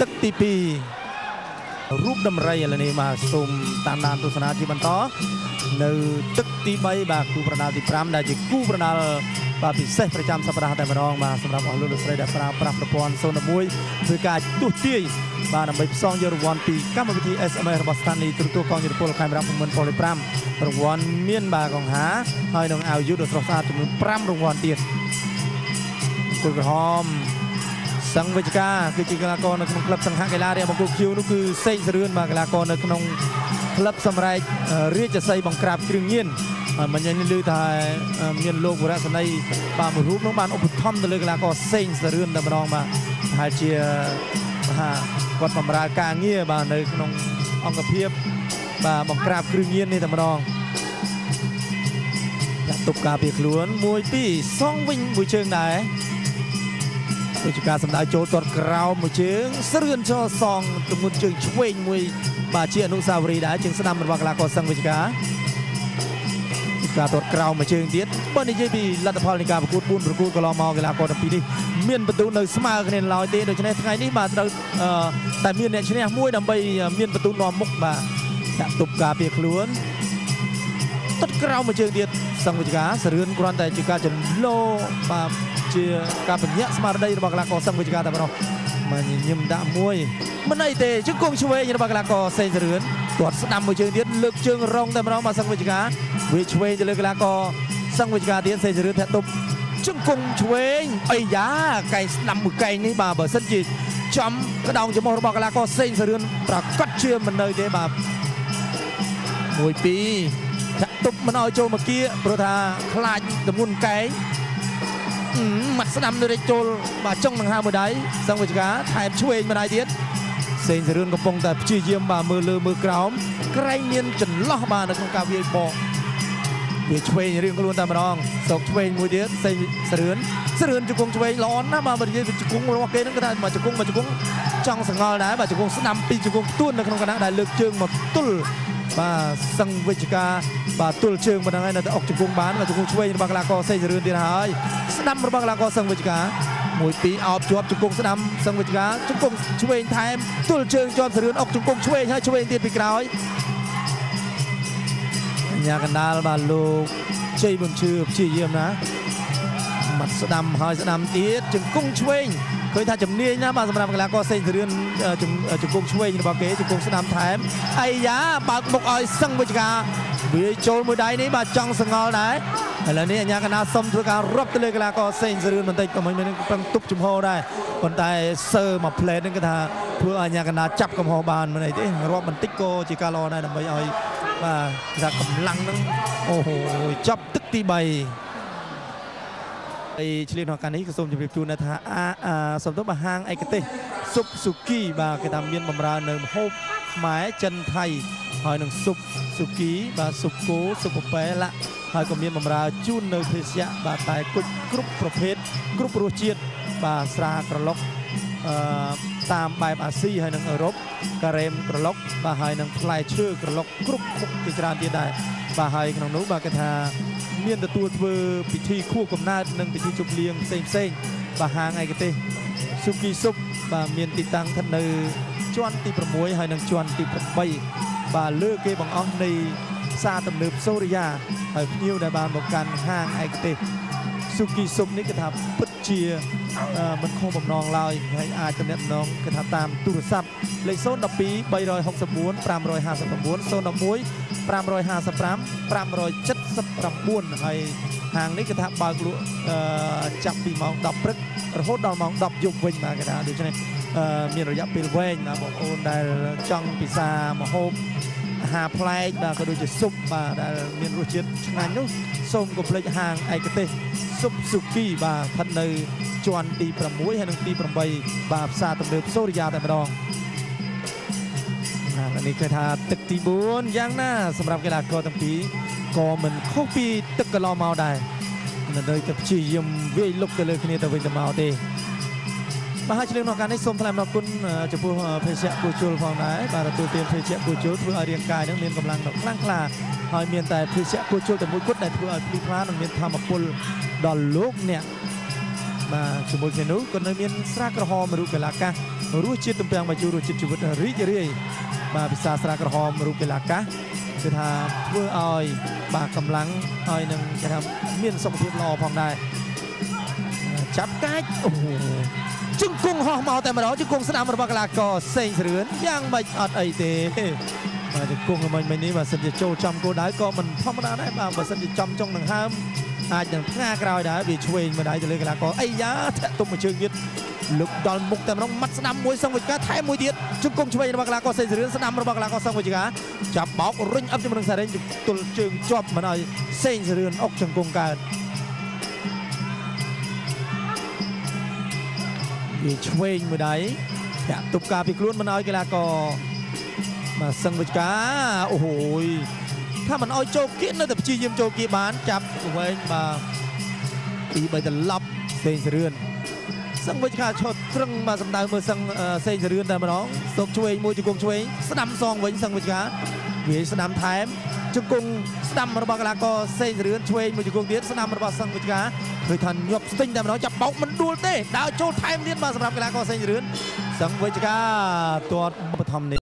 ទឹកទី2រូបដំរីឥឡូវនេះ បាទ សូមតាមដានទស្សនាជាបន្តនៅទឹកទី3 បាទ គូប្រដាល់ទី5 ដែលជាគូប្រដាល់ បាទ ពិសេសប្រចាំសប្តាហ៍តែម្ដង។ បាទ សម្រាប់អស់លោកលោកស្រីដែលប្រើប្រាស់ប្រព័ន្ធ011 ធ្វើការទស្សទាយ បាទ ដើម្បីផ្សងយករង្វាន់ពីកម្មវិធី SMS របស់ស្ថានីយ៍ទូរទស្សន៍កងយុទ្ធពលខេមរៈភូមិន្ទប៉ូលី5 រង្វាន់មាន បាទ កង្ហា ហើយនឹងអាវយុទ្ធដ៏ស្រស់ស្អាតចំនួន5រង្វាន់ទៀត។ គុលក្រហមសង្ឃវិជ្ជការ គឺជាកីឡាករនៅក្នុងក្លឹបសង្ហកីឡារាបង្គោលខៀវ នោះគឺសេងសរឿន បាទ កីឡាករនៅក្នុងក្លឹបសម្រែករាជសីបង្ក្រាបគ្រឿងញៀន ហើយមិញនេះឮថាមានលោកវរៈសេនីយ៍ បាទ មួយរូបនោះបានឧបត្ថម្ភទៅលើកីឡាករសេងសរឿនតែម្ដង បាទ ប្រហែលជា បាទ គាត់បម្រើការងារ បាទ នៅក្នុងអង្គភាព បាទ បង្ក្រាបគ្រឿងញៀននេះតែម្ដង។ ចាក់ទប់ការពារខ្លួន 1 2 សងវិញមួយជើងដែរ ដូចជាការសម្ដៅចូលទាត់ក្រោមមួយជើង ស្រឿនចូលសងទម្ងន់ជើងឆ្វេងមួយ បាទ ជាអនុស្សាវរីយ៍ដែរ ជើងស្ដាំរបស់កីឡាករសឹងវិជ្ជការ ការទាត់ក្រោមមួយជើងទៀត។ បើនិយាយពីលទ្ធផលនៃការប្រកួត4ប្រកួតកន្លងមក កីឡាករទាំងពីរនេះមានបន្ទូនៅស្មើគ្នាឡើយទេ ដូច្នេះថ្ងៃនេះ បាទ ត្រូវតែមានអ្នកឈ្នះមួយដើម្បីមានបន្ទូនាំមុខ។ បាទ ចាក់ទប់ការពារខ្លួន ទាត់ក្រោមមួយជើងទៀត សង្ឃវិជ្ជការ សរឿនគ្រាន់តែជាការចន្លោ បាទ ជាការបញ្ញាក់ស្មារតីរបស់កីឡាករសឹងវិជ្ជការតែប៉ុណ្ណោះ។ មកញញឹមដាក់មួយមិនអីទេ ជង្គង់ឆ្វេងរបស់កីឡាករសេងសរឿន ទាត់ស្ដាំមួយជើងទៀត លើកជើងរងតែម្ដង មកសឹងវិជ្ជការវាឆ្វេងទៅលើកីឡាករសឹងវិជ្ជការទៀត សេងសរឿនធាក់ទប់ជង្គង់ឆ្វេង អីយ៉ា កែងស្ដាំមួយកែងនេះ បាទ បើសិនជាចំក្តោងច្មោះរបស់កីឡាករសេងសរឿន ប្រកាសជាមិននៅទេ។ បាទ 1 2 ធាក់ទប់មិនឲ្យចូលមកគៀ ព្រោះថាខ្លាចទម្ងន់កែង មាត់ស្ដាំនៅរេចចូល បាទ ចុងដង្ហើមមួយដៃ សង្ឃវិជ្ជការថែមឆ្វេងមួយដៃទៀត សេងសរឿនកំពុងតែព្យាយាម បាទ មើលលើមើលក្រោម ក្រែងមានចន្លោះ បាទ នៅក្នុងការវាយបក វាឆ្វេងរៀងខ្លួនតែម្ដង សោកឆ្វេងមួយទៀត សេងសរឿន សរឿនជង្គង់ឆ្វេងល្អណាស់ បាទ បើនិយាយពីជង្គង់របស់គេហ្នឹង គេថាមកជង្គង់ មកជង្គង់ចង់សងល់ដែរ បាទ ជង្គង់ស្ដាំពីរជង្គង់ទួននៅក្នុងគណៈដែលលើកជើងមកទល់ បាទ សឹងវិជ្ជការ បាទ ទល់ជើងប៉ុណ្ណឹងហើយនៅតែអុកជង្គង់បាន បាទ ជង្គង់ឆ្វេងរបស់កីឡាករសេងសរឿនទៀត ហើយស្ដាំរបស់កីឡាករសឹងវិជ្ជការ 1 2 អោបជាប់ជង្គង់ស្ដាំសឹងវិជ្ជការ ជង្គង់ឆ្វេងថែម ទល់ជើងជាប់សរឿន អុកជង្គង់ឆ្វេង ហើយឆ្វេងទៀតពីក្រោយ ញ៉ាកណ្ដាល បាទ លោកជ័យប៊ុនឈឺព្យាយាមណា មាត់ស្ដាំហើយស្ដាំទៀត ជង្គង់ឆ្វេង ឃើញថាជំនាញណា បាទ សម្រាប់កីឡាករសេងសរឿន ជង្គង់ឆ្វេងរបស់គេ ជង្គង់ស្ដាំថែម អាយ៉ា បើកមុខឲ្យសឹងវិជ្ជការវាចូលមួយដៃនេះ បាទ ចង់សងល់ដែរ។ ឥឡូវនេះអញ្ញាកណាសុំធ្វើការរាប់ទៅលើកីឡាករសេងសរឿនបន្តិច ក៏មិនមានប្រឹងទប់ជំហរដែរ ប៉ុន្តែសើមួយផ្លែហ្នឹង គឺថាធ្វើឲ្យអញ្ញាកណាចាប់កំហុសបាន មិនអីទេ រាប់បន្តិចក៏ជាការល្អដែរ ដើម្បីឲ្យ បាទ ថាកម្លាំងហ្នឹង។ អូហូ ចាប់ទឹកទី3 ហើយឆ្លៀតក្នុងការនេះ ក៏សូមជម្រាបជូនថា អាសំទោស បាទ ហាងឯកទេសស៊ុបស៊ូគី បាទ គេថាមានបំរើនៅម្ហូបខ្មែរ ចិន ថៃ ហើយនឹងស៊ុបស៊ូគី បាទ ស៊ុបគោ ស៊ុបពពែឡាក់ ហើយក៏មានបំរើជូននៅភេសជ្ជៈ បាទ តែគុជគ្រប់ប្រភេទគ្រប់រសជាតិ បាទ ស្រាក្រឡុក អឺតាមបែបអាស៊ីហើយនិងអឺរ៉ុប ការ៉េមក្រឡុក បាទ ហើយនឹងផ្លែឈើក្រឡុកគ្រប់មុខជាច្រើនទៀតដែរ បាទ ហើយក្នុងនោះ បាទ គេថាមានទទួលធ្វើពិធីខួបកំណើតនិងពិធីជប់លៀងផ្សេងផ្សេង បាទ ហាងឯកទេសស៊ូគីស៊ុប បាទ មានទីតាំងស្ថិតនៅជាន់ទី6 ហើយនិងជាន់ទី8 បាទ លើគេបង្អស់នៃផ្សារទំនើបសូរិយា ហើយភ្ញៀវដែលបានមកកាន់ហាងឯកទេសស៊ូគីស៊ុបនេះ គេថាពិតជាមិនខុសបំណងឡើយ ហើយអាចទំនាក់ទំនង គេថាតាមទូរស័ព្ទលេខ012 364 559 011 555 579 ហើយហាងនេះគេថាបើកលក់ចាប់ពីម៉ោង10ព្រឹករហូតដល់ម៉ោង10យប់វិញ បាទ គេថាដូច្នេះមានរយៈពេលវែង បាទ បងប្អូនដែលចង់ពិសាម្ហូបអាហារប្លែក បាទ ក៏ដូចជាស៊ុប បាទ ដែលមានរសជាតិឆ្ងាញ់នោះ សូមកុំភ្លេចហាងឯកទេសស៊ុបស៊ូគី បាទ ស្ថិតនៅជាន់ទី6 ហើយនិងទី8 បាទ ផ្សារទំនើបសូរិយាតែម្ដង។ ណានេះគេថាទឹកទី4 យ៉ាងណាសម្រាប់កីឡាករទាំងពីរក៏មិនខុសពីទឹកកន្លងមកដែរ នៅតែព្យាយាមវាយលុកទៅលើគ្នាទៅវិញទៅមកទេ។ បាទ ហើយឆ្លៀងក្នុងការនេះ សូមថ្លែងអំណរគុណចំពោះភេសជ្ជៈគូជុលផងដែរ បាទ ទទួលទានភេសជ្ជៈគូជុលធ្វើឲ្យរាងកាយនឹងមានកម្លាំងដ៏ខ្លាំងក្លា ហើយមានតែភេសជ្ជៈគូជុលតែមួយគត់ដែលធ្វើឲ្យភ្លឺថ្លានិងមានធម៌ពលដល់លោកអ្នក។ បាទ ជាមួយគ្នានោះក៏នៅមានស្រាក្រហមរូបកលាកាស រសជាតិទំពាំងបាយជូររសជាតិជីវិតរីករាយបាទពិសាស្រាក្រហមរូបកីឡាកាសគឺថាធ្វើឲ្យបាទកម្លាំងហើយនឹងគេថាមានសុខភាពល្អផងដែរចាប់កាច់អូជង្គង់ហោះមកតែម្ដងជង្គង់ស្ដាំរបស់កីឡាករសេងសរឿនយ៉ាងម៉េចអត់អីទេបាទជង្គង់មិញនេះបើសិនជាចូលចំគោលដៅក៏មិនធម្មតាដែរបាទបើសិនជាចំចុងនឹងហើមអាចនឹងផ្ងាក្រោយដែរវាឆ្វេងមួយដៃទៅលើកីឡាករអីយ៉ាធាក់ទុំមួយជើងទៀតលុកដល់មុខតែម្ដងម៉ាត់ស្ដាំមួយសង្វិចការថែមមួយទៀតជង្គង់ឆ្វេងរបស់កីឡាករសេងសរឿនស្ដាំរបស់កីឡាករសង្វិចការចាប់បោករុញអឹបជាមួយនឹងសារ៉េងទល់ជើងជាប់មិនឲ្យសេងសរឿនអុកជង្គង់កើតវាឆ្វេងមួយដៃធាក់ទប់ការពីខ្លួនមិនឲ្យកីឡាករបាទសង្វិចការអូហូយថាមិនឲ្យចូលគៀកនៅតែព្យាយាមចូលគៀកបានចាប់វែងបាទពី3ត្រឡប់សេងសរឿនសង្វិចការឈុតត្រឹងបាទសម្ដៅមើលសឹងសេងសរឿនតែម្ដងសុកឆ្វេងមួយជង្គង់ឆ្វេងស្ដាំសងវិញសង្វិចការវាស្ដាំថែមជង្គង់ស្ដាំរបស់កីឡាករសេងសរឿនឆ្វេងមួយជង្គង់ទៀតស្ដាំរបស់សង្វិចការឃើញថាញាប់ស្ទិញតែម្ដងចាប់បោកមិនដួលទេដើរចូលថែមទៀតបាទសម្រាប់កីឡាករសេងសរឿនសង្វិចការទាត់បឋមនេះ